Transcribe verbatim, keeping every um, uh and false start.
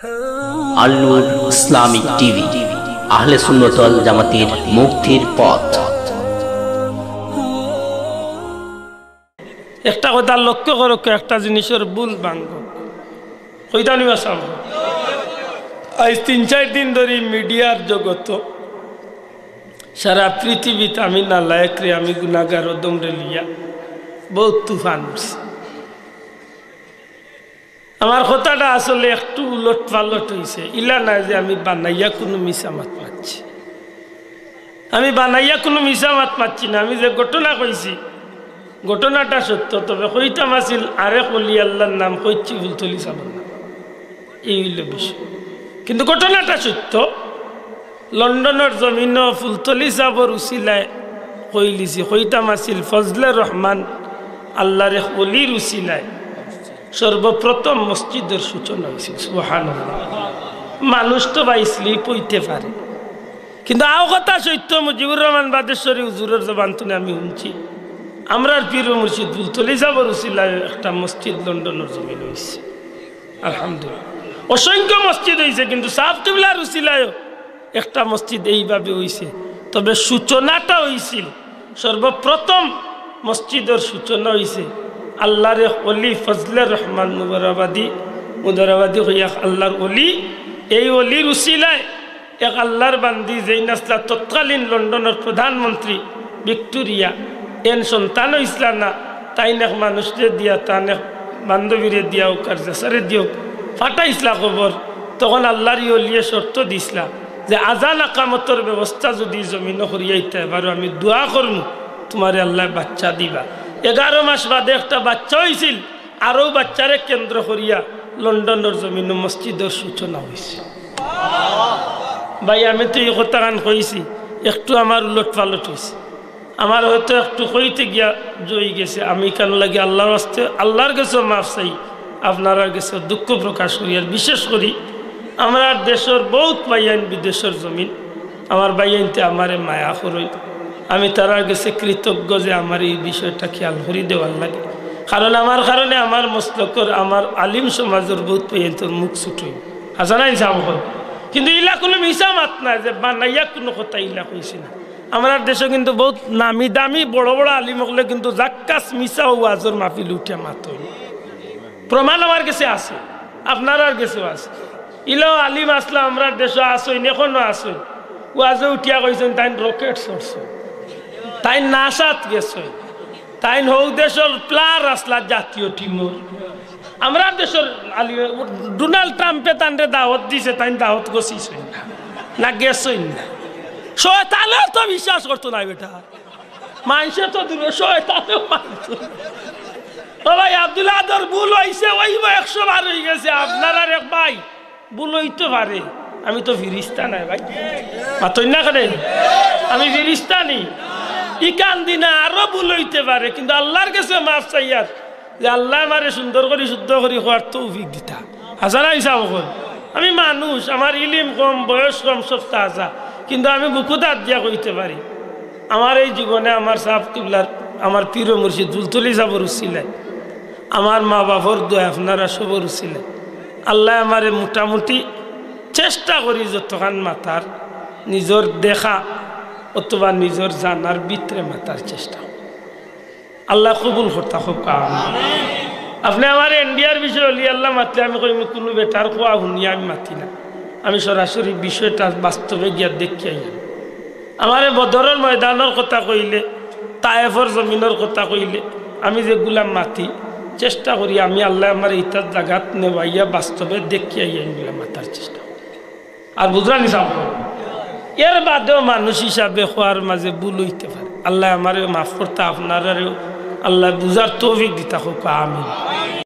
আল নূর Islamic TV, আহলে সুন্নত ওয়াল জামাতের মুক্তির পথ। একটা কথা লক্ষ্য করো, একটা জিনিসর ভুল ভাঙ্গো। কইতা নিবা সামনে। আজ তিন চার দিন ধরি মিডিয়ার জগত সারা পৃথিবীত আমি নালায়েক রে, আমি গুনাগার অদম রে লিয়া বহুত তুফান উঠছে। আমার কথাটা আসলে একটু উলট পালট হইছে, ইলা না যে আমি বানাইয়া কুনু মিছা মাত মাতছি। আমি বানাইয়া কুনু মিছা মাত মাতছি না। আমি যে ঘটনা কইছি, ঘটনাটা সত্য, তবে কইতাম আছিল আরেক ওলি আল্লাহর নাম, কইছি ফুলতলি সাবর নাম। এই হইল বিষয়, কিন্তু ঘটনাটা সত্য। লন্ডনর জমিনও ফুলতলি সাবর উসিলায় কইলিছি, কইতাম আছিল ফজলে রহমান আল্লাহর এক ওলির উসিলায় সর্বপ্রথম মসজিদর সূচনা হইছিল। সুবহানাল্লাহ। মানুষ তো ভাই স্লিপ হইতে পারে, কিন্তু আও কথা সত্য, মুজিবুর রহমান বাদেশ্বরী হুজুরর জবান তুনে আমি হুনছি, আমরার পীর ও মুর্শিদ ফুলতলি সাবর উসিলায় একটা মসজিদ লন্ডনর জমিন হইছে। আলহামদুলিল্লাহ, অসংখ্য মসজিদ হইছে, কিন্তু সাব কিবলার উসিলায়ও একটা মসজিদ এইভাবে হইছে। তবে সূচনাটা হইছিল, সর্বপ্রথম মসজিদর সূচনা হইছে আল্লাহর এক ওলি ফজলে রহমান মুদারাবাদী, মুদারাবাদী হইয়া আল্লাহর ওলি। এই ওলির উসিলায় এক আল্লাহর বান্দি যেইন আছলা তৎকালীন লন্ডনর প্রধানমন্ত্রী ভিক্টোরিয়া, এন সন্তান হইছলা না, তাইন এক মানুষরে দিয়া, তান এক বান্ধবীরে দিয়া হোক আর যেসারে দিয়োক, ফাটাইছলা খবর। তখন আল্লাহর ই ওলিয়ে শর্ত দিছলা যে আজান আকামতর ব্যবস্থা যদি জমিনো করিয়াইতায় পারো, আমি দোয়া করমু, তুমারে আল্লায় বাচ্চা দিবা। এগারো মাস বাদে একটা বাচ্চা হইছিল, আরও বাচ্চারে কেন্দ্র করিয়া লন্ডনর জমিনো মসজিদর সূচনা হইছে। ভাই, আমি তো এই কথাখান কইছি, একটু আমার উলট পালট হইছে, আমার হয়তো একটু কইতে গিয়া জই গেছে। আমি কান লাগি আল্লাহর ওয়াস্তে, আল্লাহর গেছেও মাফ চাই, আপনারার গেছেও দুঃখ প্রকাশ করি। আর বিশেষ করি আমরার দেশর বহুত ভাইয়াইন বিদেশর জমিন, আমার ভাইয়াইন্তে আমারে মায়া করইন, আমি তারার গেছে কৃতজ্ঞ যে আমার এই বিষয়টা খেয়াল করি দেওয়ার লাগি। কারণ আমার কারণে আমার মসলকর, আমার আলিম সমাজর বহুত ভাইয়াইন্তর মুখ ছুটইন। হাছা নানি সাব অকল? কিন্তু ইলা কুনু মিছা মাত নায় যে বানাইয়া কুনু কথা ইলা কইছি না। আমরার দেশো কিন্তু বহুত নামি দামি বড় বড় আলিম অকলে কিন্তু জাক্কাস মিছা ওয়াজর মাহফিল উঠিয়া মাতইন। প্রমাণ আমার গেছে আছে, আপনারার গেছেও আছে। ইলাও আলিম আছলা আমরার দেশো আছইন, এখনো আছইন। ওয়াজো উঠিয়া কইছইন তাইন রকেট ছড়ছইন, তাইন নাসাত গেছইন, তাইন হউ দেশর প্লেয়ার আছলা জাতীয় টিমর। আমরার দেশর আলিম, ডোনাল্ড ট্রাম্পে তানরে দাওয়াত দিছে, তাইন দাওয়াত গছিছইন না, না গেছইন না। শয়তানেও তো বিশ্বাস করতো নায় বেটা, মানষে তো দূরে, শয়তানেও মানতো না। ও ভাই, আব্দুল আদর ভুল হইছে, অইবো, একশো বার হই গেছে। আপনারার এক ভাই ভুল হইতে পারে, আমি তো ফিরিস্তা নায় ভাই, মাতইন না কেনে? আমি ফিরিস্তা নি? ইখান দি না, আরো ভুল হইতে পারে, কিন্তু আল্লাহর গেছে মাফ চাইয়ার যে আল্লায় আমারে সুন্দর করি শুদ্ধ করি কওয়ার তৌফিক দিতা। হাছা নানি সাব অকল? আমি মানুষ, আমার ইলিম কম, বয়স কম, সব তাজা, কিন্তু আমি বুকুত আত দিয়া কইতে পারি, আমার এই জীবনে আমার সাব কিবলার, আমার পীর ও মুর্শিদ ফুলতলি সাবর উসিলায়, আমার মা বাফর দোয়া, আপনারা সবর উসিলায় আল্লায় আমারে মোটামুটি চেষ্টা করি যতখান মাতার, নিজর দেখা অথবা নিজর জানার ভিতরে মাতার চেষ্টা। আল্লায় কবুল করতা কউক্কা, আমিন। আপনে আমারে ইন্ডিয়ার বিষয়ে অলি আল্লাহ মাতলে আমি কইমু কুনু বেটার কওয়া হুনিয়া আমি মাতি না, আমি সরাসরি বিষয়টা বাস্তবে গিয়া দেখিয়া আইয়ার। আমারে বদরর ময়দানর কথা কইলে, তায়েফর জমিনর কথা কইলে, আমি যেগুলা মাতি, চেষ্টা করি আমি আল্লায় আমারে ইতার জাগাত নেওয়াইয়া বাস্তবে দেখিয়া আইয়া ইগুলা মাতার চেষ্টা করি। আর বুঝরা নি সাব অকল? এর বাদেও মানুষ হিসাবে কওয়ার মাঝে ভুল হইতে পারে। আল্লায় আমারে মাফ করতা, আপনারারেও আল্লায় বুঝার তৌফিক দিতা কউক্কা, আমিন।